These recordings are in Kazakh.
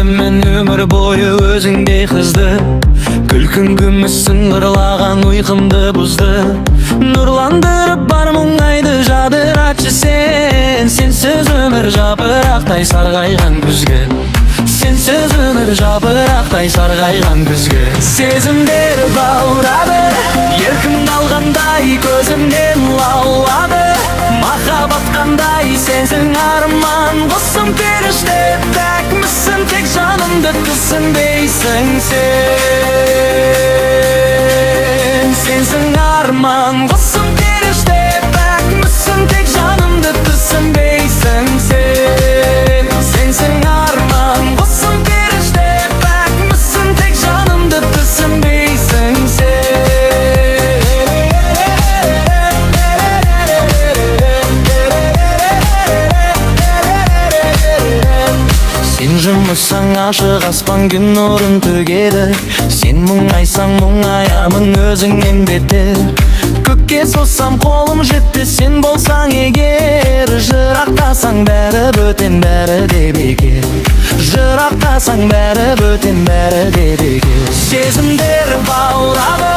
Сүйемін өмір бойы өзіңдей қызды. Күлкің күміс сыңғырлаған, ұйқымды бұзды. Нұрландырып бар мұңайды, жадыратшы сен. Сенсіз өмір жапырақтай сарғайған күзгі. Сенсіз өмір жапырақтай сарғайған күзгі. Сезімдер баурады, еркімді алғандай, көзімнен лаулады. Махаббат қандай, сенсің арман құсым, періште пәкмісің, тек жанымды түсінбейсің сен. Сенсің арман құсым, періште пәкмісің, тек жанымды түсінбейсің сен. Сенсің арман құсым, періште пәкмісің, тек жанымды түсінбейсің сен. Сен жымисаң, ашық аспан күн нұрын төгеді. Сен мұңайсаң, мұңаямын өзіңнен бетер. Көкке созсам қолым жетпес сен болсаң егер. Жырақтасаң, бәрі бөтен, бәрі де бекер. Жырақтасаң, бәрі бөтен, бәрі де бекер. Сезімдер баурады,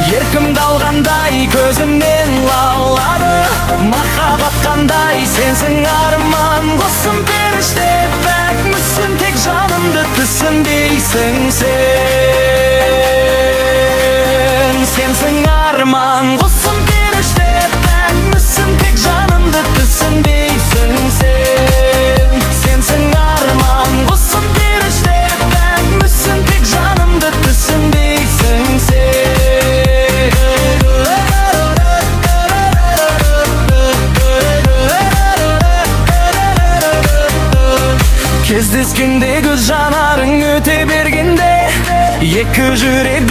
еркімді алғандай, көзімнен лаулады. Махаббат қандай, сенсің арман құсым, періште пәкмісің, тек жанымды түсінбейсің сен. Сенсің арман құсым, періште пәкмісің, тек жанымды түсінбейсің сен. Сенсің арман құсым, періште пәкмісің, тек жанымды түсінбейсің сен. Кездескенде, көз жанарың өте бергенде, екі жүрек